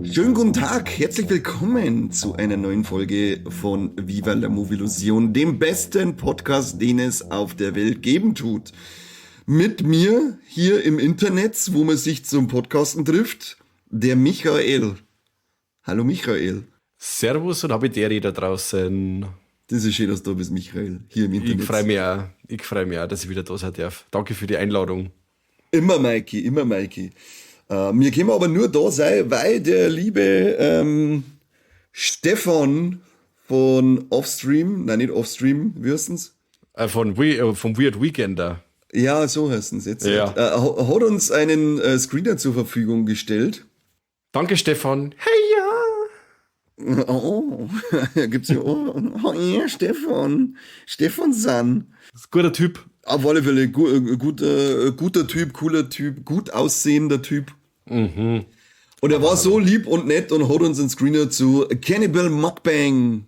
Schönen guten Tag, herzlich willkommen zu einer neuen Folge von Viva la Movilusion, dem besten Podcast, den es auf der Welt geben tut. Mit mir hier im Internet, wo man sich zum Podcasten trifft, der Michael. Hallo Michael. Servus und Habidere da draußen. Das ist schön, dass du da bist, Michael, hier im Internet. Ich freue mich auch. Ich freue mich auch, dass ich wieder da sein darf. Danke für die Einladung. Immer Mikey, immer Mikey. Wir können aber nur da sein, weil der liebe Stefan von Offstream, nein, nicht Offstream, wie heißt den's? Vom Weird Weekender. Ja, so heißt es jetzt. Ja. Hat uns einen Screener zur Verfügung gestellt. Danke, Stefan. Hey, ja. Oh, da gibt's ja, oh, oh, ja, Stefan. Stefan San. Das ist ein guter Typ. Auf alle Fälle, guter Typ, cooler Typ, gut aussehender Typ. Und er war so lieb und nett und hat uns einen Screener zu Cannibal Mukbang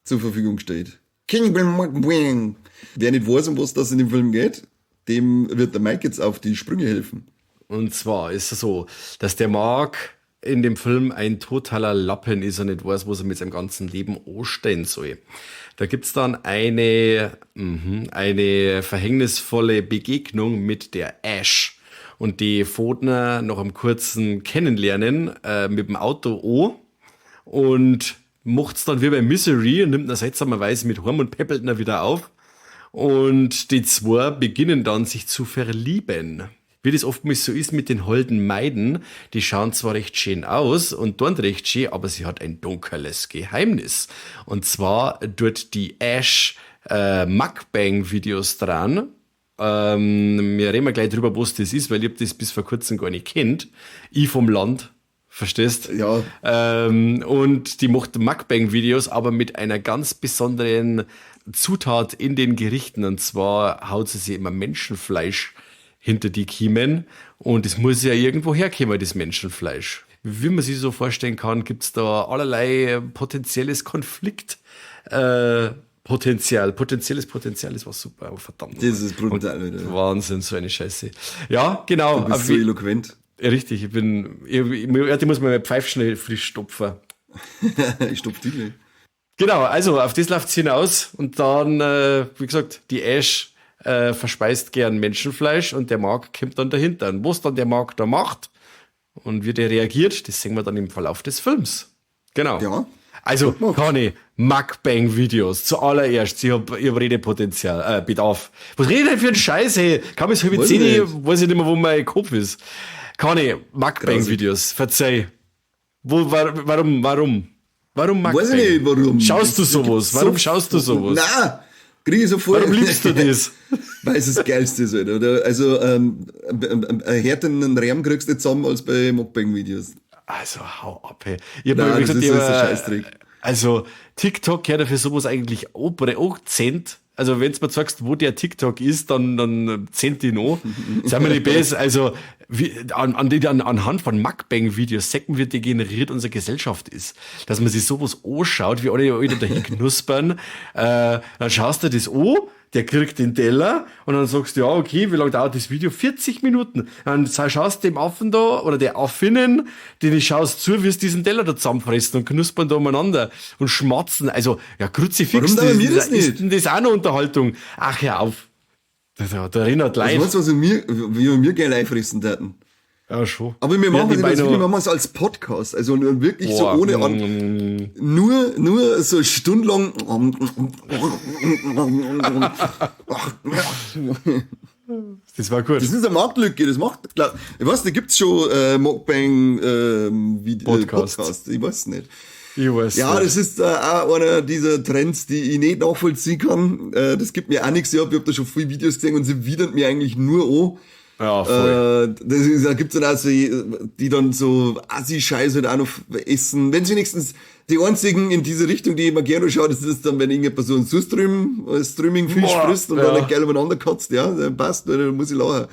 zur Verfügung gestellt. Cannibal Mukbang. Wer nicht weiß, um was das in dem Film geht, dem wird der Mike jetzt auf die Sprünge helfen. Und zwar ist es so, dass der Mark in dem Film ein totaler Lappen ist und nicht weiß, was er mit seinem ganzen Leben anstellen soll. Da gibt's dann eine verhängnisvolle Begegnung mit der Ash. Und die Fodner nach einem kurzen Kennenlernen mit dem Auto an und macht's dann wie bei Misery und nimmt ihn seltsamerweise mit heim und peppelt ihn wieder auf. Und die zwei beginnen dann, sich zu verlieben. Wie das oftmals so ist mit den holden Meiden, die schauen zwar recht schön aus und tun recht schön, aber sie hat ein dunkles Geheimnis. Und zwar tut die Ash Mukbang-Videos dran. Wir reden gleich drüber, was das ist, weil ich hab das bis vor kurzem gar nicht kennt. Ich vom Land, verstehst? Ja. Und die macht Mukbang-Videos, aber mit einer ganz besonderen Zutat in den Gerichten. Und zwar haut sie sich immer Menschenfleisch hinter die Kiemen. Und es muss ja irgendwo herkommen, das Menschenfleisch. Wie man sich so vorstellen kann, gibt's da allerlei potenzielles Konflikt, Potenzial. Potenzielles Potenzial ist was super, aber verdammt. Das ist brutal, Und Alter. Wahnsinn, so eine Scheiße. Ja, genau. Du bist Aber so wie eloquent. Ja, richtig, ich bin, ich, ich, ich, ich muss mir meine Pfeife schnell frisch stopfen. Ich stopf die nicht. Genau, also auf das läuft's hinaus und dann, wie gesagt, die Ash verspeist gern Menschenfleisch und der Mark kommt dann dahinter. Und was dann der Mark da macht und wie der reagiert, das sehen wir dann im Verlauf des Films. Genau. Ja. Also, Gut gemacht. Conny, Mukbang-Videos, zuallererst, ich hab Redepotenzial, Bedarf. Was redet denn für ein Scheiß, hey? Kaum ist halb Weiß zehn, nicht. weiß ich nicht mehr, wo mein Kopf ist. Conny, Mukbang-Videos, verzeih. Warum? Warum Mukbang? Weiß ich nicht, warum. Schaust du Es gibt sowas? so Warum schaust du sowas? Nein, krieg ich sofort. Warum liebst du das? Weil es das Geilste ist, Alter, oder? Also einen härteren Reim kriegst du nicht zusammen als bei Mukbang-Videos. Also, hau ab, hey. Ich hab Nein, mal das gesagt, ist ich so hab, ein Scheißdreck. Also, TikTok gehört ja für sowas eigentlich auch, auch 10. Also, wenn's mir sagst, wo der TikTok ist, dann 10 die noch. Sei mir nicht besser. Also, wie, an, an, die, an, anhand von Mukbang-Videos sieht man, wie degeneriert unsere Gesellschaft ist. Dass man sich sowas anschaut, wie alle wieder dahin knuspern. Dann schaust du das an, der kriegt den Teller und dann sagst du, ja, okay, wie lange dauert das Video? 40 Minuten. Dann schaust du dem Affen da oder der Affinnen, den ich schaust zu, wie sie diesen Teller da zusammenfressen und knuspern da umeinander und schmatzen. Also, ja, Kruzifix, Warum dauern wir das ist nicht? denn das auch noch Unterhaltung? Ach, hör auf. Da erinnert Also, Leid. weißt du, was wir mir gerne einfressen täten? Ja, schon. Aber wir Ja, machen die das nicht als Beine Video, wir machen es als Podcast. Also wirklich so Boah. ohne an, nur so stundenlang. Das war gut. Das ist eine Marktlücke, das macht, glaub, ich weiß nicht, gibt's schon Mukbang Podcast. Podcast? Ich weiß nicht. Ich weiß Ja, nicht. das ist auch einer dieser Trends, die ich nicht nachvollziehen kann. Das gibt mir auch nichts. Ich hab da schon viele Videos gesehen und sie widern mir eigentlich nur an. Ja, voll. Das ist, da gibt's dann auch so, die dann so Assi-Scheiße halt auch noch essen. Wenn's wenigstens Die einzigen in diese Richtung, die ich immer gerne schaue, das ist dann, wenn irgendjemand so einen Surströmming-Fisch frisst und dann geil umeinander kotzt, ja, dann passt, dann muss ich lachen.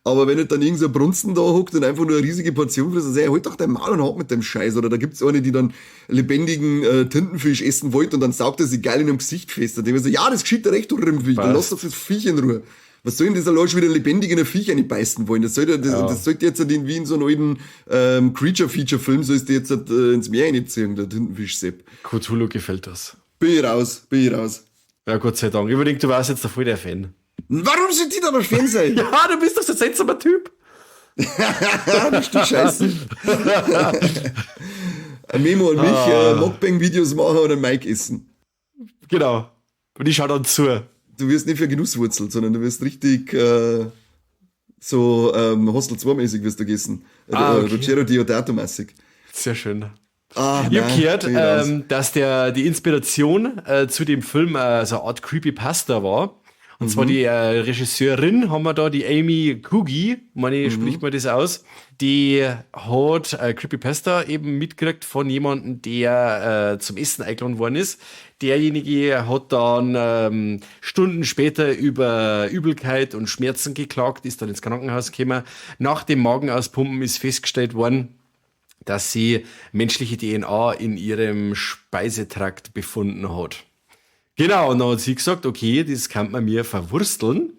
Aber wenn nicht dann irgend so ein Brunsten da hockt und einfach nur eine riesige Portion frisst, dann sag ich, halt doch dein Maul und hab mit dem Scheiß. Oder da gibt's eine, die dann lebendigen Tintenfisch essen wollte und dann saugt er sich geil in dem Gesicht fest. Und denke ich so, ja, das geschieht dir recht, du Rimpfisch, dann lass doch das Viech in Ruhe. Was soll denn dieser Leute wieder lebendig in ein Viech reinbeißen wollen? Das sollte, das, ja. das sollte jetzt wie in so einem alten Creature-Feature-Film, sollst du jetzt ins Meer reinziehen, der Tintenfisch-Sepp. Cthulhu gefällt das. Bin ich raus, bin ich raus. Ja, Gott sei Dank. Ich überdenke, du warst jetzt der voll der Fan. Warum sind die da noch Fan sein? Ja, du bist doch so ein seltsamer Typ. Das ist die Scheiße. Ein Memo und mich Mukbang-Videos machen oder Mike essen. Genau. Und ich schau dann zu. Du wirst nicht für Genusswurzel, sondern du wirst richtig so Hostel 2-mäßig wirst du gegessen. Ah, okay. Ruggero Deodato-mäßig. Sehr schön. Ah, ich habe gehört, dass die Inspiration zu dem Film so eine Art Creepypasta war. Und zwar die Regisseurin haben wir da, die Amy Coogie, meine ich, spricht man das aus, die hat Creepypasta eben mitgekriegt von jemandem, der zum Essen eingeladen worden ist. Derjenige hat dann Stunden später über Übelkeit und Schmerzen geklagt, ist dann ins Krankenhaus gekommen. Nach dem Magenauspumpen ist festgestellt worden, dass sie menschliche DNA in ihrem Speisetrakt befunden hat. Genau, und dann hat sie gesagt, okay, das kann man mir verwursteln.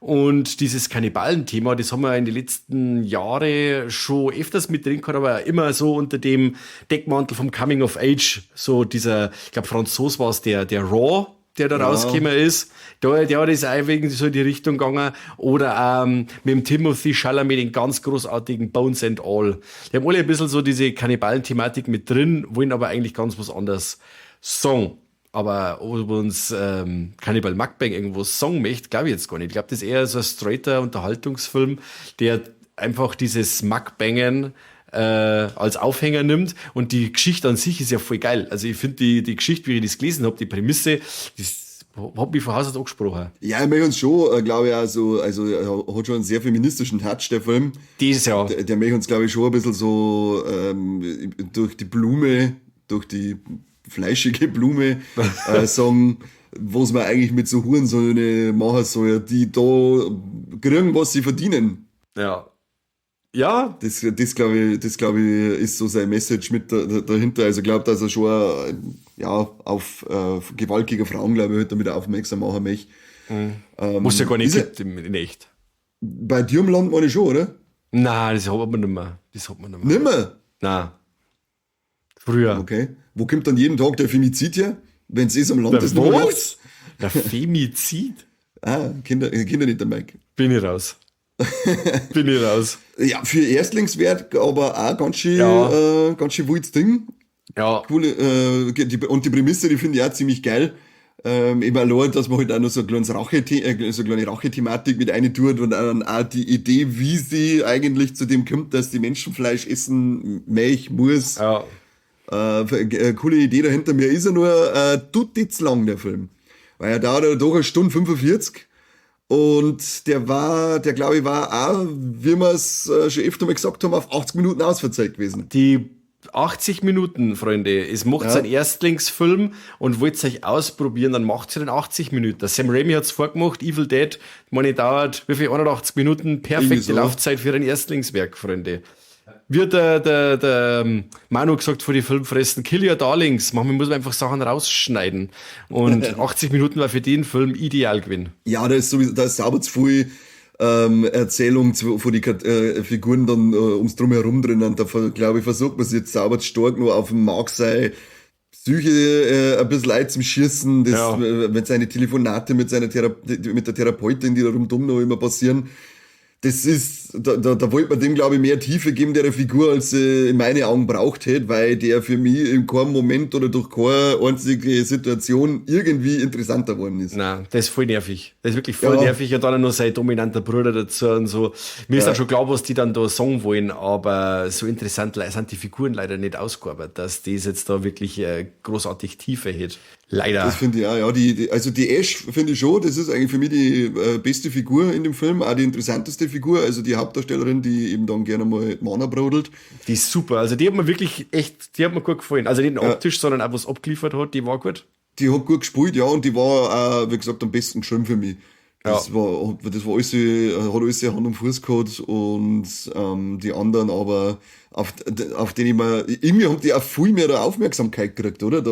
Und dieses Kannibalen-Thema, das haben wir in den letzten Jahren schon öfters mit drin gehabt, aber immer so unter dem Deckmantel vom Coming of Age. So dieser, ich glaube, Franzos war es, der Raw, der da rausgekommen ist. Der ist auch irgendwie so in die Richtung gegangen. Oder mit dem Timothée Chalamet den ganz großartigen Bones and All. Die haben alle ein bisschen so diese Kannibalen-Thematik mit drin, wollen aber eigentlich ganz was anderes sagen. Aber ob uns Cannibal Mukbang irgendwo sagen möchte, glaube ich jetzt gar nicht. Ich glaube, das ist eher so ein straighter Unterhaltungsfilm, der einfach dieses Mukbangen als Aufhänger nimmt. Und die Geschichte an sich ist ja voll geil. Also ich finde die Geschichte, wie ich das gelesen habe, die Prämisse, das hat mich von Haus aus angesprochen. Ja, ich möchte uns schon, glaube ich, also hat schon einen sehr feministischen Touch, der Film. Dieses Jahr. Der möchte uns, glaube ich, schon ein bisschen so durch die Blume, durch die fleischige Blume sagen, was man eigentlich mit so Hurensöhne machen soll, die da kriegen, was sie verdienen. Ja. Ja. Das glaube ich, ist so sein Message mit dahinter. Also ich glaube, dass er schon ja, auf Gewalt gegen Frauen, glaube ich, damit aufmerksam machen möchte. Mhm. Muss ja gar nicht gibt in echt. Bei dir im Land meine ich schon, oder? Nein, das hat man nicht mehr. Das hat man nicht mehr. Nimmer? Nein. Früher. Okay. Wo kommt dann jeden Tag der Femizid her? Wenn es ist am Land, das nicht macht. Der Femizid? Ah, Kinder nicht der Mike. Bin ich raus. Bin ich raus. Ja, für Erstlingswerk, aber auch ganz schön, ja. Ganz schön wildes Ding. Ja. Coole, und die Prämisse, die finde ich auch ziemlich geil. Eben allein, dass man halt auch noch so eine kleine Rache-Thematik mit rein tut und dann auch die Idee, wie sie eigentlich zu dem kommt, dass die Menschenfleisch essen muss. Ja. Coole Idee dahinter. Mir ist er nur tut lang, der Film. Weil er dauert ja doch eine Stunde 45 und der glaube ich, war auch, wie wir es schon öfter mal gesagt haben, auf 80 Minuten ausverzeiht gewesen. Die 80 Minuten, Freunde. Es macht sein Erstlingsfilm und wollt euch ausprobieren, dann macht sie den 80 Minuten. Der Sam Raimi hat's vorgemacht, Evil Dead, meine dauert wie viel? 81 Minuten, perfekte so. Laufzeit für ein Erstlingswerk, Freunde. Wird der Manu gesagt vor die Filmfressen, Kill Your Darlings, manchmal muss man einfach Sachen rausschneiden. Und 80 Minuten war für den Film ideal gewesen. Ja, da ist sowieso, da ist sauber zu viel Erzählung von die Figuren dann ums Drumherum drin. Und da, glaube ich, versucht man sich jetzt sauber zu stark nur auf dem Mark sei Psyche ein bisschen leid zum Schießen, das, ja. Wenn seine Telefonate mit seiner mit der Therapeutin, die da rundum noch immer passieren, das ist, da wollte man dem, glaube ich, mehr Tiefe geben, der Figur, als sie in meinen Augen braucht hätte, weil der für mich in keinem Moment oder durch keine einzige Situation irgendwie interessanter geworden ist. Nein, das ist voll nervig. Das ist wirklich voll nervig und dann noch sein dominanter Bruder dazu und so. Mir ist dann schon klar, was die dann da sagen wollen, aber so interessant sind die Figuren leider nicht ausgearbeitet, dass das jetzt da wirklich großartig Tiefe hätte. Leider. Das finde ich auch, ja. Also die Ash finde ich schon, das ist eigentlich für mich die beste Figur in dem Film, auch die interessanteste Figur, also die Hauptdarstellerin, die eben dann gerne mal Mana brodelt. Die ist super, also die hat mir wirklich echt, die hat mir gut gefallen. Also nicht nur optisch, sondern auch was abgeliefert hat, die war gut. Die hat gut gespielt, ja, und die war, wie gesagt, am besten geschrieben für mich. Das war alles, hat alles Hand und Fuß gehabt und die anderen aber, auf den ich mir, irgendwie haben die auch viel mehr Aufmerksamkeit gekriegt, oder?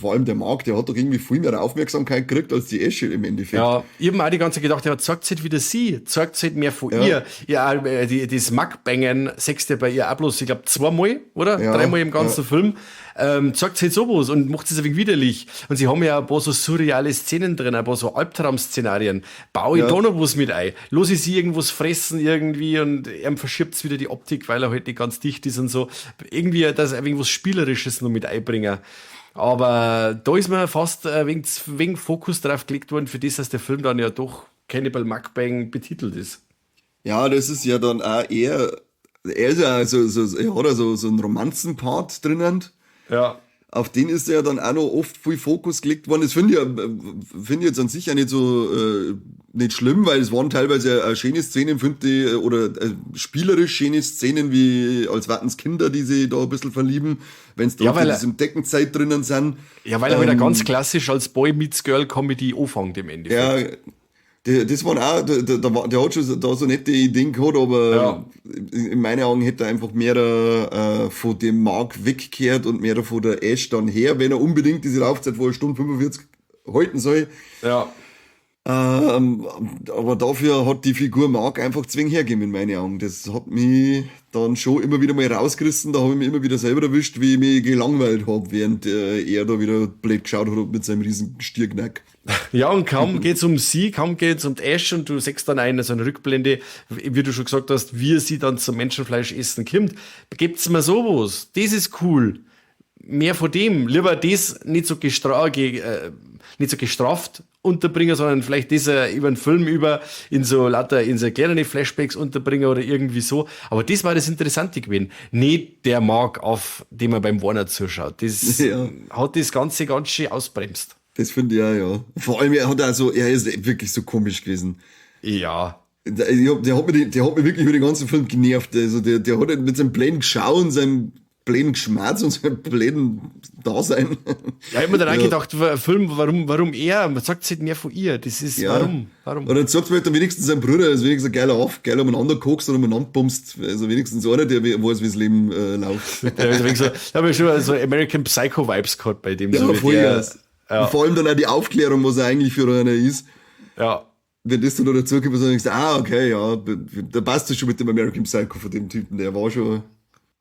Vor allem der Mark, der hat doch irgendwie viel mehr Aufmerksamkeit gekriegt als die Esche im Endeffekt. Ja, ich hab mir auch die ganze Zeit gedacht, ja, zeigt halt wieder sie, zeigt halt mehr von ihr. Ja, das Mukbangen sechst ja bei ihr auch bloß, ich glaub, zweimal, oder? Ja, dreimal im ganzen Film. Zeigt halt sowas und macht es ein wenig widerlich. Und sie haben ja ein paar so surreale Szenen drin, ein paar so Albtraum-Szenarien. Baue ich da noch was mit ein? Lass ich sie irgendwas fressen irgendwie und er verschiebt wieder die Optik, weil er halt nicht ganz dicht ist und so. Irgendwie, dass er irgendwas Spielerisches noch mit einbringen. Aber da ist mir fast wegen Fokus drauf gelegt worden, für das, dass der Film dann ja doch Cannibal Mukbang betitelt ist. Ja, das ist ja dann auch eher, er ist ja so, er hat ja so einen Romanzen-Part drinnen. Ja. Auf den ist ja dann auch noch oft viel Fokus gelegt worden. Das finde ich jetzt an sich auch nicht so nicht schlimm, weil es waren teilweise auch schöne Szenen, finde ich, oder spielerisch schöne Szenen, wie als warten's Kinder, die sich da ein bisschen verlieben, wenn's da in diesem Deckenzeit drinnen sind. Ja, weil er wieder ganz klassisch als Boy meets Girl Comedy anfängt im Endeffekt. Ja, das waren auch, der hat schon da so nette Ideen gehabt, aber in meinen Augen hätte er einfach mehr von dem Mark weggekehrt und mehr von der Ash dann her, wenn er unbedingt diese Laufzeit von 1 Stunde 45 halten soll. Ja. Aber dafür hat die Figur Mark einfach zwingend hergegeben in meinen Augen. Das hat mich dann schon immer wieder mal rausgerissen, da habe ich mich immer wieder selber erwischt, wie ich mich gelangweilt hab, während er da wieder blöd geschaut hat mit seinem riesen Stierknack. Ja, und kaum geht's um sie, kaum geht's um die Ash und du siehst dann so eine Rückblende, wie du schon gesagt hast, wie sie dann zum Menschenfleisch essen kommt. Gebt's mir sowas, das ist cool. Mehr von dem, lieber das nicht so gestraft unterbringen, sondern vielleicht das über einen Film über in so lauter, in so kleine Flashbacks unterbringen oder irgendwie so. Aber das war das Interessante gewesen. Nicht der Mark, auf dem man beim Warner zuschaut. Das hat das Ganze ganz schön ausbremst. Das finde ich auch, ja. Vor allem, er ist wirklich so komisch gewesen. Ja. Der hat mich wirklich über den ganzen Film genervt. Also der hat mit seinem blöden Geschau und seinem blöden Geschmerz und seinem blöden Dasein. Ja, ich hab mir dann auch gedacht, Film, warum er? Man sagt halt mehr von ihr. Das ist, warum? Und dann sagt man halt dann wenigstens sein Bruder, ist wenigstens ein geiler Auf, geil umeinander kokst und umeinander pumpst. Also wenigstens einer, der weiß, wie das Leben läuft. Ja, so, da habe ich schon so American Psycho Vibes gehabt bei dem. Ja, so voll der, ja. Und vor allem dann auch die Aufklärung, was er eigentlich für einer ist. Ja. Wenn das dann noch dazu kommt, dann denkst du, okay, ja, da passt das schon mit dem American Psycho von dem Typen, der war schon.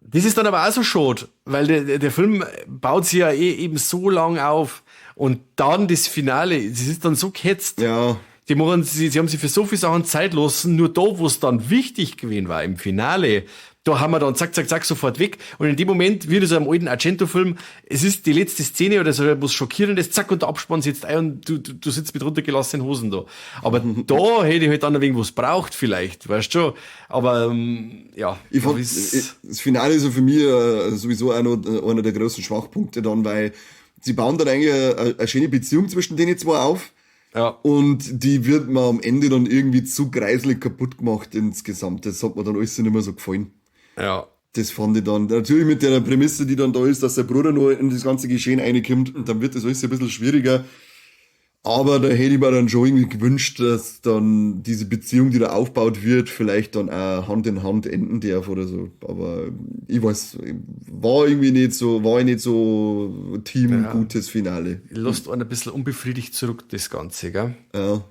Das ist dann aber auch so schade, weil der Film baut sich ja eben so lang auf und dann das Finale, das ist dann so gehetzt. Ja. Die machen, sie haben sich für so viele Sachen Zeit lassen, nur da, wo es dann wichtig gewesen war, im Finale, da haben wir dann zack, zack, zack, sofort weg. Und in dem Moment, wie in so einem alten Argento-Film, es ist die letzte Szene oder so etwas Schockierendes, zack, und der Abspann sitzt ein und du sitzt mit runtergelassenen Hosen da. Aber da hätte ich halt dann ein wenig was braucht vielleicht, weißt du schon. Aber, ja. Ich fand, das Finale ist so für mich sowieso auch noch einer der größten Schwachpunkte dann, weil sie bauen dann eigentlich eine schöne Beziehung zwischen denen zwei auf. Ja. Und die wird mir am Ende dann irgendwie zu kreislig kaputt gemacht insgesamt. Das hat mir dann alles nicht mehr so gefallen. Ja. Das fand ich dann. Natürlich mit der Prämisse, die dann da ist, dass der Bruder nur in das ganze Geschehen reinkommt, und dann wird das alles ein bisschen schwieriger. Aber da hätte ich mir dann schon irgendwie gewünscht, dass dann diese Beziehung, die da aufgebaut wird, vielleicht dann auch Hand in Hand enden darf oder so. Aber ich weiß, war irgendwie nicht so, war ich nicht so Team gutes Finale. Lässt einen ein bisschen unbefriedigt zurück, das Ganze, gell? Ja.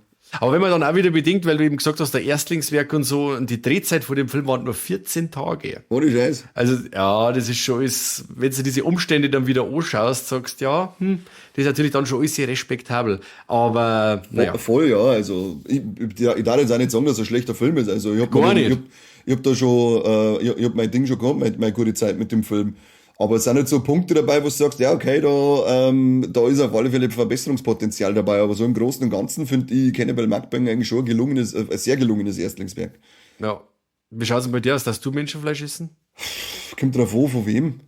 Aber wenn man dann auch wieder bedingt, weil du eben gesagt hast, der Erstlingswerk und so, und die Drehzeit von dem Film waren nur 14 Tage. Ohne Scheiß. Also, ja, das ist schon alles, wenn du diese Umstände dann wieder anschaust, sagst, ja, das ist natürlich dann schon alles sehr respektabel. Aber, naja. Voll, ja, also, ich darf jetzt auch nicht sagen, dass es ein schlechter Film ist. Also, ich hab gar nicht. Ich hab da schon, ich hab mein Ding schon gehabt, meine gute Zeit mit dem Film. Aber es sind nicht so Punkte dabei, wo du sagst, ja, okay, da ist auf alle Fälle Verbesserungspotenzial dabei. Aber so im Großen und Ganzen finde ich Cannibal Mukbang eigentlich schon ein sehr gelungenes Erstlingswerk. Ja. Wie schaut's denn bei dir aus? Darfst du Menschenfleisch essen? Kommt drauf an, von wem?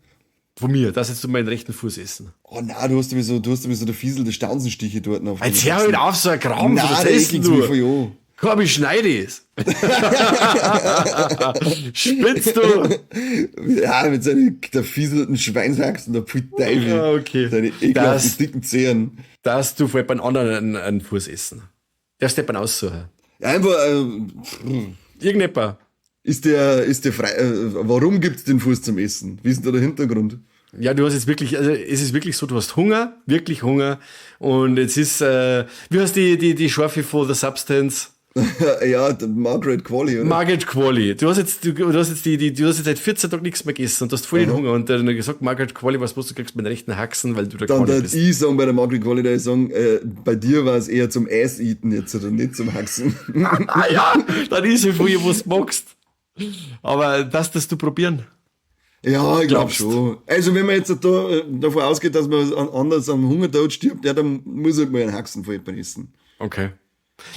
Von mir, dass jetzt du meinen rechten Fuß essen. Oh nein, du hast sowieso der Fiesel, der Staunsenstiche dort. Auf Jetzt hör halt auf, so ein Kram. Nein, das essen du. Mich voll an. Komm, ich schneide es. Spinnst du? Ja, mit seinen zerfieselten Schweinshaxen, der Pfui Teufel. Ah, okay. Seine ekelhaften dicken Zehen. Dass du vor jemand anderen einen Fuß essen. Darfst du jemanden aussuchen. Ja, einfach, Irgendjemand. Ist der frei, warum gibt's den Fuß zum Essen? Wie ist denn da der Hintergrund? Ja, du hast jetzt wirklich, also es ist wirklich so, du hast Hunger, wirklich Hunger. Und jetzt ist, wie heißt die Scharfe von The Substance? Ja, Margaret Qualley, oder? Margaret Qualley. Du hast jetzt, du hast jetzt du hast jetzt seit 14 Tagen nichts mehr gegessen und du hast voll den Hunger und dann gesagt, Margaret Qualley, was musst du kriegst mit den rechten Haxen, weil du da Dann Qualley bist. ich sagen bei der Margaret Qualley, da ich sagen, bei dir war es eher zum Ass-Eaten jetzt oder nicht zum Haxen. Ah ja, dann ist es früher, was du magst. Aber das du probieren. Ja, ich glaub Glaubst. schon. Also wenn man jetzt da davon ausgeht, dass man anders am Hungertod stirbt, ja, dann muss ich mal einen Haxen von jemandem essen. Okay.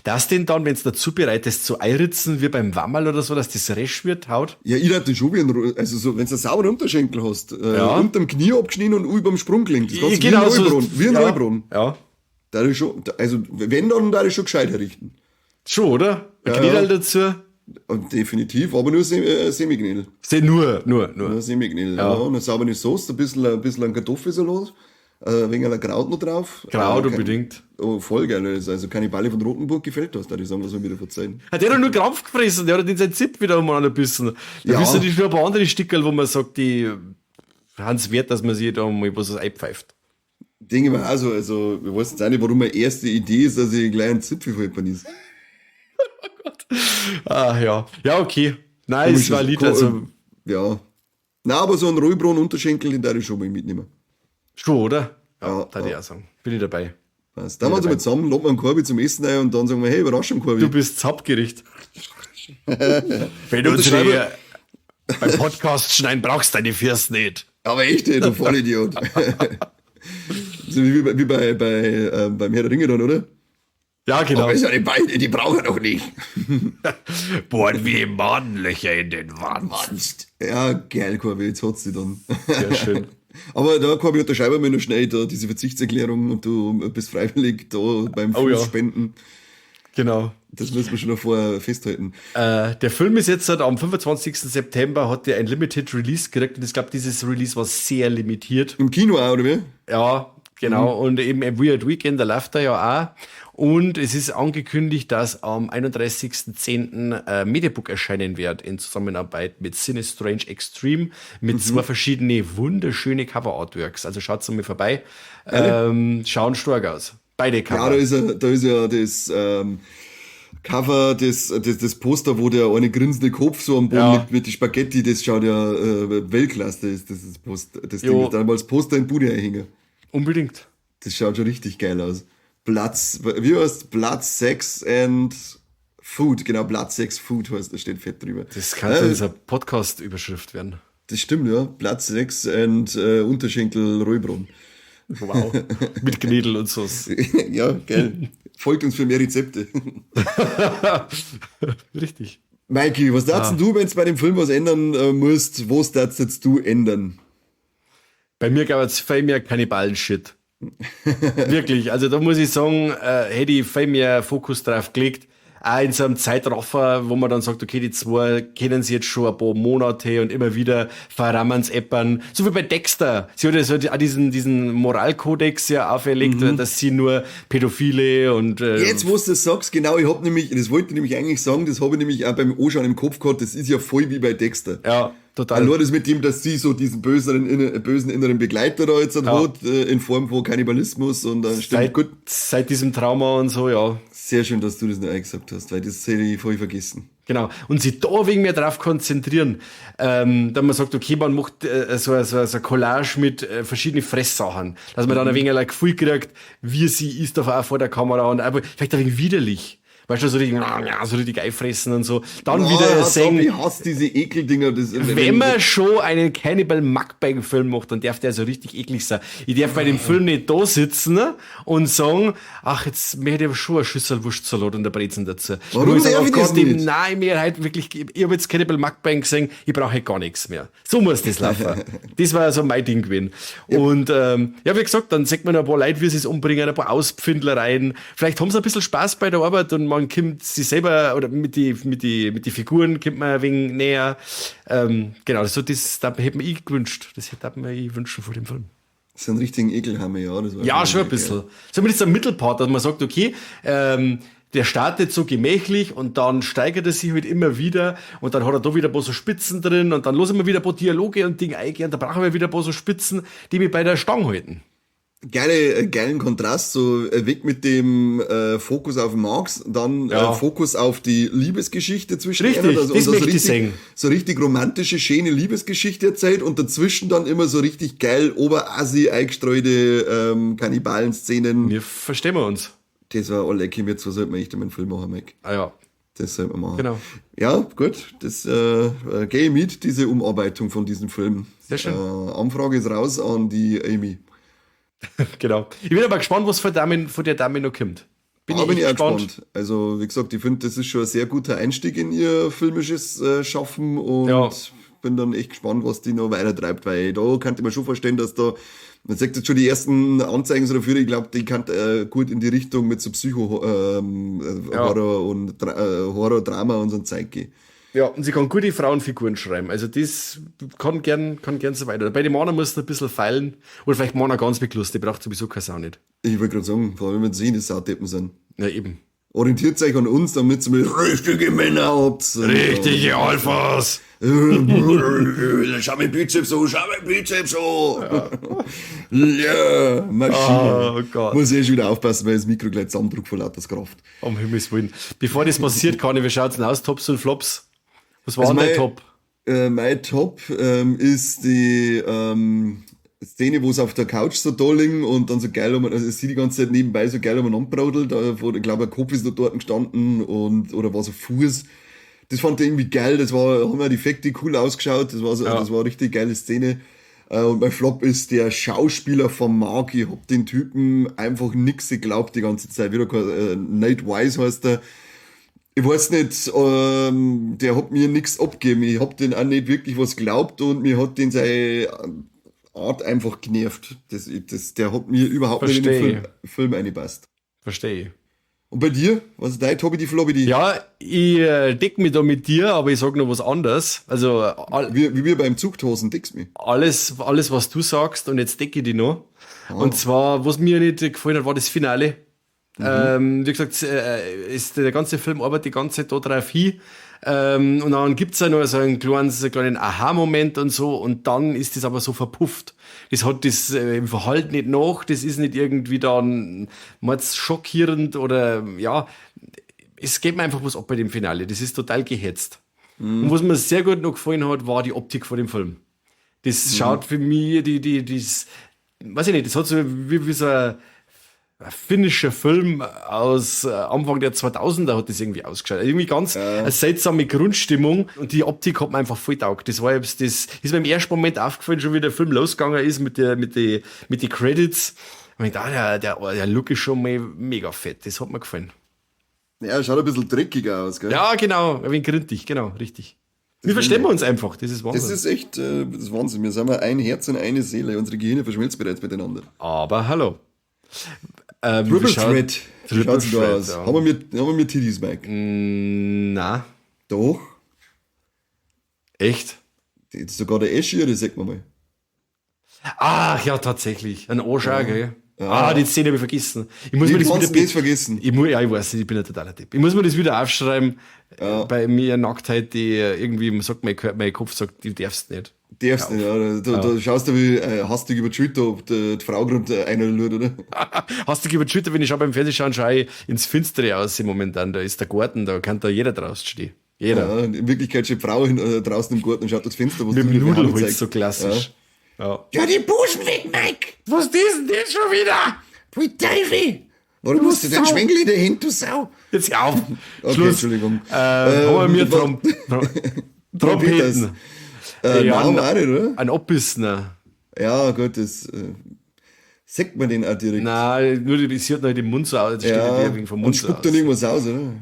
Das denn dann, wenn's dazu bereitest, so Eiritzen wie beim Wammerl oder so, dass das resch wird, Haut? Ja, ich dachte schon wie ein Ru-, also so, wenn's einen sauberen Unterschenkel hast, Ja. unterm Knie abgeschnitten und überm Sprunggelenk. Das kannst du Genau wie ein so. Rollbrunn, wie ein Ja. Rollbrunn. Ja. Da ich schon, da, also wenn, dann da ich schon gescheit herrichten. Schon, oder? Ein Ja, Knädel ja. dazu? Und definitiv, aber nur Semiknädel. Nur, nur, nur. Nur Semiknädel, Ja. ja. Und eine saubere Soße, ein bisschen an Kartoffelsalat, ein wenig Kraut noch drauf. Kraut unbedingt. Oh, voll geil. Also Kannibale von Rothenburg gefällt das, da ich sagen, was wir wieder verzeihen. Hat der doch nur Krampf gefressen, der hat in seinen Zip wieder umeinander gebissen. Da Ja. bist du nicht schon ein paar andere Stickerl, wo man sagt, die haben's wert, dass man sich da mal was einpfeift. Denke ich mir auch so, also, ich weiß jetzt auch nicht, warum meine erste Idee ist, dass ich gleich einen Zipfel voll ist. Oh Gott. Ah, ja. Ja, okay. Nein, es war lieb, also. Ja. Na, aber so einen Rollbrot-Unterschenkel, den darf ich schon mal mitnehmen. Schon, oder? Ja, Ja, da ich ja. auch sagen. Bin ich dabei. Passt. Dann machen wir zusammen, laden wir einen Korbi zum Essen ein und dann sagen wir, hey, Überraschung, Korbi. Du bist das Hauptgericht. Wenn du unsere beim Podcast schneiden, brauchst du deine First nicht. Aber echt, ey, du Vollidiot. So wie beim Herr der Ringe dann, oder? Ja, genau. Aber ist ja die Beine, die brauchen wir doch nicht. Bohren wir Madenlöcher in den Wand. Ja, geil, Korbi, jetzt hat's sie dann. Sehr schön. Aber da, Korbi, unterschreiben wir noch schnell da diese Verzichtserklärung und du bist freiwillig da beim Oh, ja. Fußspenden. Genau. Das müssen wir schon noch vorher festhalten. Der Film ist jetzt halt am 25. September, hat der ein Limited Release gekriegt und ich glaub, dieses Release war sehr limitiert. Im Kino auch, oder wie? Ja, genau. Und eben ein Weird Weekend, da läuft er ja auch. Und es ist angekündigt, dass am 31.10 Mediabook erscheinen wird in Zusammenarbeit mit Cinestrange Extreme mit zwei verschiedene wunderschöne Cover-Artworks. Also schaut's mal vorbei. Schauen stark aus. Beide Cover. Ja, da ist ja das Cover, das Poster, wo der eine grinsende Kopf so am Boden liegt mit den Spaghetti, das schaut ja Weltklasse, das ist Post, das Ding ist damals Poster in Bude einhängen. Unbedingt. Das schaut schon richtig geil aus. Platz, wie heißt Blood, Sex and Food, genau, Blood, Sex, Food heißt, da steht fett drüber. Das kann unsere Podcast-Überschrift werden. Das stimmt, ja. Blood, Sex and Unterschenkel Rollbrunn. Wow. Mit Knädel und so. Ja, geil. Folgt uns für mehr Rezepte. Richtig. Mikey, was darfst denn du, wenn's bei dem Film was ändern musst, was darfst jetzt du ändern? Bei mir gab es viel mehr Kannibalen-Shit. Wirklich, also da muss ich sagen, hätte ich viel mehr Fokus drauf gelegt. Auch in so einem Zeitraffer, wo man dann sagt, okay, die zwei kennen sie jetzt schon ein paar Monate und immer wieder verrammen's Eppern. So wie bei Dexter. Sie hat ja so auch diesen Moralkodex ja auferlegt, dass sie nur Pädophile und Jetzt, wo du das sagst, genau, ich hab nämlich, das wollte ich nämlich eigentlich sagen, das hab ich nämlich auch beim Anschauen im Kopf gehabt, das ist ja voll wie bei Dexter. Ja, total. Nur das mit dem, dass sie so diesen bösen inneren Begleiter da jetzt hat, in Form von Kannibalismus und dann stimmt, gut. Seit diesem Trauma und so, ja. Sehr schön, dass du das noch eingesagt hast, weil das hätte ich voll vergessen. Genau. Und sich da wegen mehr drauf konzentrieren, dass man sagt, okay, man macht so eine Collage mit verschiedenen Fresssachen, dass man dann ein wenig ein Gefühl kriegt, wie sie ist da auch vor der Kamera und einfach vielleicht ein wenig widerlich. Weißt du, so richtig, so richtig einfressen und so. Dann Oh, wieder ja, sehen. Ich hasse diese Ekeldinger. Das, wenn man schon einen Cannibal Mukbang Film macht, dann darf der so richtig eklig sein. Ich darf bei dem Film nicht da sitzen und sagen, ach, jetzt möchte ich aber schon eine Schüssel Wurstsalat und eine Brezen dazu. Warum Nur ich sag, darf oh ich das Gott, ich, nicht? nein, mir halt wirklich, ich hab jetzt Cannibal Mukbang gesehen, ich brauche halt gar nichts mehr. So muss das laufen. Das war so mein Ding gewesen. Und ja, wie gesagt, dann sieht man ein paar Leute, wie sie es umbringen, ein paar Auspfindlereien. Vielleicht haben sie ein bisschen Spaß bei der Arbeit und man Man kommt sich selber oder mit die Figuren kommt man ein wenig näher. Genau, so das hätte mir ich gewünscht. Das hätte mir ich wünschen vor dem Film. So einen richtigen Ekelhammer, ja. Das war ja, schon ein bisschen. Zumindest ein Mittelpart, dass man sagt, okay, der startet so gemächlich und dann steigert er sich halt immer wieder und dann hat er da wieder ein paar so Spitzen drin und dann lassen wir wieder ein paar Dialoge und Dinge eingehen, da brauchen wir wieder ein paar so Spitzen, die mich bei der Stange halten. Geilen Kontrast, so weg mit dem Fokus auf Marx, dann Fokus auf die Liebesgeschichte zwischen Richtig, ihnen, also, das und so richtig, so richtig romantische, schöne Liebesgeschichte erzählt und dazwischen dann immer so richtig geil oberassi eingestreute Kannibalen-Szenen. Wir verstehen wir uns. Das war all lecky, mir zwar sollte man echt einen Film machen, Mike. Ah ja. Das sollte man machen. Genau. Ja, gut, das gehe ich mit, diese Umarbeitung von diesem Film. Sehr schön. Anfrage ist raus an die Amy. Genau. Ich bin aber gespannt, was von der Dame noch kommt. Bin ich, bin ich auch gespannt. Also, wie gesagt, ich finde, das ist schon ein sehr guter Einstieg in ihr filmisches Schaffen und bin dann echt gespannt, was die noch weiter treibt, weil da kann ich mir schon vorstellen, dass da, man sieht jetzt schon die ersten Anzeichen so dafür, ich glaube, die kann gut in die Richtung mit so Psycho Horror und Horror, Drama und so ein Zeug gehen. Ja, und sie kann gute Frauenfiguren schreiben. Also das kann gern so weiter. Bei den Männern muss du ein bisschen feilen. Oder vielleicht Männer ganz mit Lust, die braucht sowieso keine Sau nicht. Ich wollte gerade sagen, vor allem wenn sie die Saudeppen sind. Ja, eben. Orientiert euch an uns, damit ihr mal richtige Männer habt. Richtige Alphas! Schau mein Bizeps an, schau mein Bizeps an. Ja, ja, Maschine. Oh Gott. Muss ich schon wieder aufpassen, weil das Mikro gleich zusammendruckt vor lauter Kraft. Um Himmels Willen. Bevor das passiert, kann ich, wie schaut's denn aus? Tops und Flops? Was war Also denn dein Top? Mein Top ist die Szene, wo sie auf der Couch so da liegen und dann so geil um, also sie die ganze Zeit nebenbei so geil umeinander brodelt, da, wo, ich glaube, ein Kopf ist noch dort gestanden und, oder war so Fuß. Das fand ich irgendwie geil, das war, haben ja die Effekte cool ausgeschaut, das war so, das war eine richtig geile Szene. Und mein Flop ist der Schauspieler von Mark. Ich hab den Typen einfach nix geglaubt die ganze Zeit. Wieder, Nate Wise heißt der. Ich weiß nicht, der hat mir nix abgegeben. Ich hab den auch nicht wirklich was geglaubt und mir hat den seine Art einfach genervt. Der hat mir überhaupt nicht in den Film reingepasst. Verstehe. Und bei dir? Was ist dein Tobi die Floppy? Ja, ich deck mich da mit dir, aber ich sag noch was anderes. Also wie wir beim Zuchthosen, deckst mich. Alles, was du sagst, und jetzt decke ich dich noch. Und zwar, was mir nicht gefallen hat, war das Finale. Wie gesagt, ist der ganze Film arbeitet die ganze Zeit da drauf hin. Und dann gibt's ja noch so einen kleinen Aha-Moment und so, und dann ist das aber so verpufft. Das hat das im Verhalten nicht nach, das ist nicht irgendwie dann mal schockierend oder ja, es geht mir einfach was ab bei dem Finale. Das ist total gehetzt. Und was mir sehr gut noch gefallen hat, war die Optik von dem Film. Das schaut für mich, das, weiß ich nicht, das hat so wie so ein finnischer Film aus Anfang der 2000er hat das irgendwie ausgeschaut. Also irgendwie ganz eine seltsame Grundstimmung und die Optik hat mir einfach voll taugt. Das war jetzt, das ist mir im ersten Moment aufgefallen, schon wie der Film losgegangen ist mit die Credits. Und ich dachte, ah, der Look ist schon mal mega fett. Das hat mir gefallen. Ja, schaut ein bisschen dreckiger aus, gell? Ja, genau. Ein wenig grindig, genau, richtig. Wir verstehen uns einfach, das ist Wahnsinn. Das ist echt das ist Wahnsinn. Wir sind mal ein Herz und eine Seele. Unsere Gehirne verschmelzen bereits miteinander. Aber hallo. Triple Threat. Triple Schaut's da Threat, aus? ja. Haben wir Titties, Mike? Na, Doch. Echt? Jetzt sogar der Eschier, das sagt man mal. Ach ja, tatsächlich. Ein Anschau, gell? Ah, die Szene habe ich vergessen. Ich muss Wie mir das kannst wieder du das vergessen? Ich muss, ja, ich weiß nicht, ich bin ein totaler Depp. Ich muss mir das wieder aufschreiben. Bei mir Nacktheit, die irgendwie, man sagt, mein Kopf sagt, du darfst nicht. Darfst nicht, ja. Da schaust du wie hastig über die Schulter, ob die Frau gerade einer schaut, oder? Hast du über die Schulter, wenn ich schon beim Fernsehschauen schaue, ich ins Finstere aus momentan. Da ist der Garten, da kann da jeder draußen stehen. Jeder. Ja, in Wirklichkeit steht die Frau draußen im Garten und schaut durchs Fenster, was Mit du dem dir für Haare Nudelholz, zeigst. so klassisch. Ja. Ja, die Busen weg, Mike! Was ist denn das schon wieder? Pfui Teufel! Warum hast du den Schwengel in der Hand, du Sau? Jetzt auf. Okay, Schluss. Entschuldigung. Haben wir Trompeters. Trompeten. Ja, Ja, haben wir auch nicht, oder? Ein Abbissner. Ja, gut, das sagt man den auch direkt. Nein, nur die, sie hat noch den Mund so aus, das steht ja, ja wegen vom und Mund so spuckt dann aus. irgendwas aus, oder?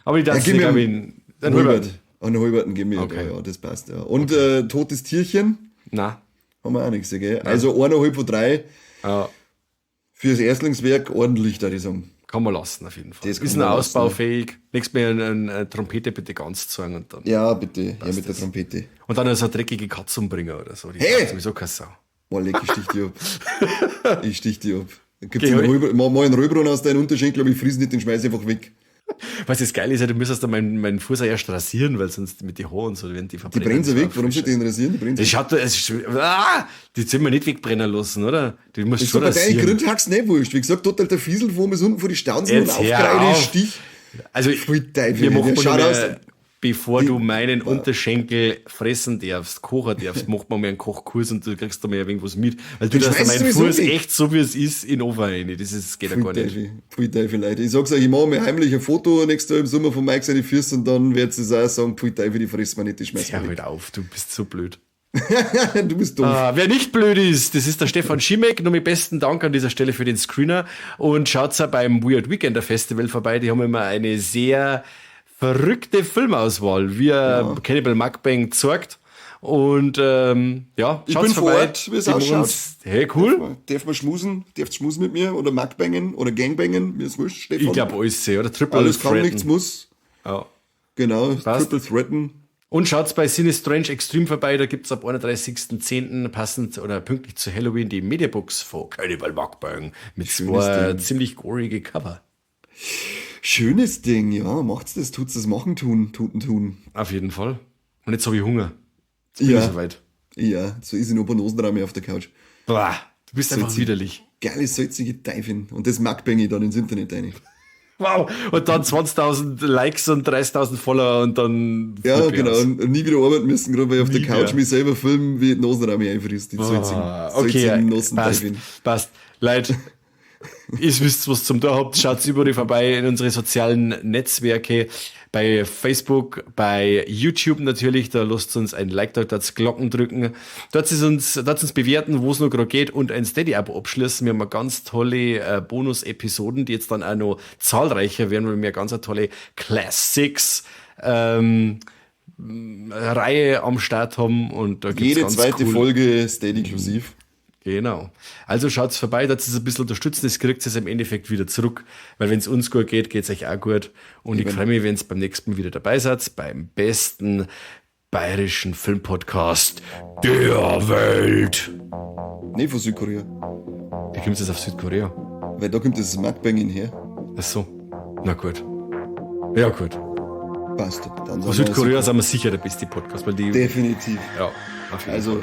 Aber ich darf Ja, gib nicht, mir glaube ich, einen Hulbert. Hulbert. Einen Hulberten geben wir, Okay. ja, das passt, ja. Und totes Tierchen Nein. haben wir auch nichts, gell? Also 1,5 von 3 Ja, fürs Erstlingswerk ordentlich, da ich sagen. Kann man lassen, auf jeden Fall. Das ist noch ausbaufähig. Nächstes Mal eine Trompete bitte ganz zeigen und dann. Ja, bitte. Ja, mit der Trompete. Und dann so eine dreckige Katze umbringen oder so. Die hey! Sowieso keine Sau. Boah, leck, ich stich die ab. Ich stich die ab. Gibt's einen mach einen Röbron aus deinem Unterschenkel, aber ich friss nicht, den schmeiß ich einfach weg. Was das geil ist, du müsstest dann meinen Fuß auch erst rasieren, weil sonst mit den Haaren und so, wenn die verbrennen. Die brennen sie weg, warum soll die ihn rasieren? Die brennen sie weg. Die sollen wir nicht wegbrennen lassen, oder? Die musst schon rasieren. Bei deinen Grundhax nicht wurscht. Wie gesagt, total der Fiesel vor mir ist unten vor die Stanzen und aufgereiht, Stich. Also, wir machen mal, bevor du meinen Unterschenkel fressen darfst, kochen darfst, macht man mal einen Kochkurs und du kriegst da mal ein wenig was mit. Weil du lässt meinen Fuß echt so, wie es ist, in den Ofen rein. Das geht ja gar nicht. Pfui Teufel, Leute. Ich sag's euch, ich mache mir heimlich ein Foto nächstes Jahr im Sommer von Mike seine Füße und dann werdet ihr auch sagen, pfui Teufel, die fressen wir nicht, die schmeißen wir nicht. Hör halt auf, du bist so blöd. Du bist doof. Wer nicht blöd ist, das ist der Stefan Schimek. Nur mit besten Dank an dieser Stelle für den Screener. Und schaut auch beim Weird Weekender Festival vorbei. Die haben immer eine sehr verrückte Filmauswahl, wie Cannibal Mukbang zeigt. Und ja, ich bin vorbei. Vor Ort, wie es ausschaut. Hey, cool. Darf man schmusen? Darfst schmusen mit mir? Oder Mukbangen? Oder Gangbangen? Mir ist wurscht, Stefan. Ich glaube, alles, oder? Triple alles kann, nichts muss. Ja. Genau, passt. Triple Threaten. Und schaut's bei Cinestrange Extreme vorbei, da gibt's ab 31.10. passend oder pünktlich zu Halloween die Mediabooks von Cannibal Mukbang mit zwei ziemlich gorige Cover. Schönes Ding, ja. Macht's das, tut's das machen, tun. Auf jeden Fall. Und jetzt habe ich Hunger. Jetzt bin ich soweit. Ja, so ist ich noch ein paar Nosenrahme auf der Couch. Boah, du bist einfach widerlich. Geile, salzige Teufel. Und das Mukbang ich dann ins Internet rein. Wow, und dann 20.000 Likes und 30.000 Follower und dann... Ja, genau, und nie wieder arbeiten müssen, gerade weil ich auf der Couch mich selber filmen, wie die Nosenrahme einfrisst. Die salzigen Nosenteufel. Passt. Leute, ihr wisst, was zum Tor habt, schaut überall vorbei in unsere sozialen Netzwerke, bei Facebook, bei YouTube natürlich, da lasst uns ein Like da, dort Glocken drücken, dort uns bewerten, wo es noch gerade geht und ein Steady-Abo abschließen. Wir haben ganz tolle Bonus-Episoden, die jetzt dann auch noch zahlreicher werden, weil wir ganz eine tolle Classics Reihe am Start haben und da gibt's jede ganz zweite cool Folge Steady-inklusiv. Genau. Also schaut's vorbei, dass es ein bisschen unterstützen, das kriegt es im Endeffekt wieder zurück, weil wenn es uns gut geht, geht's euch auch gut. Und ich freue mich, wenn's beim nächsten Mal wieder dabei seid, beim besten bayerischen Filmpodcast der Welt. Nee, von Südkorea. Wie kommt es auf Südkorea? Weil da kommt das Mukbang her. Ach so. Na gut. Ja, gut. Passt. Dann von Südkorea sind wir sicher der beste Podcast, weil die. Definitiv. Ja, auf jeden Fall.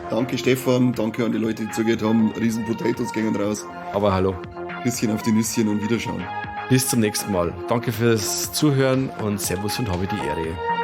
Danke Stefan, danke an die Leute, die zugehört haben. Riesen Potatoes gingen raus. Aber hallo. Bisschen auf die Nüsschen und Wiederschauen. Bis zum nächsten Mal. Danke fürs Zuhören und Servus und habe die Ehre.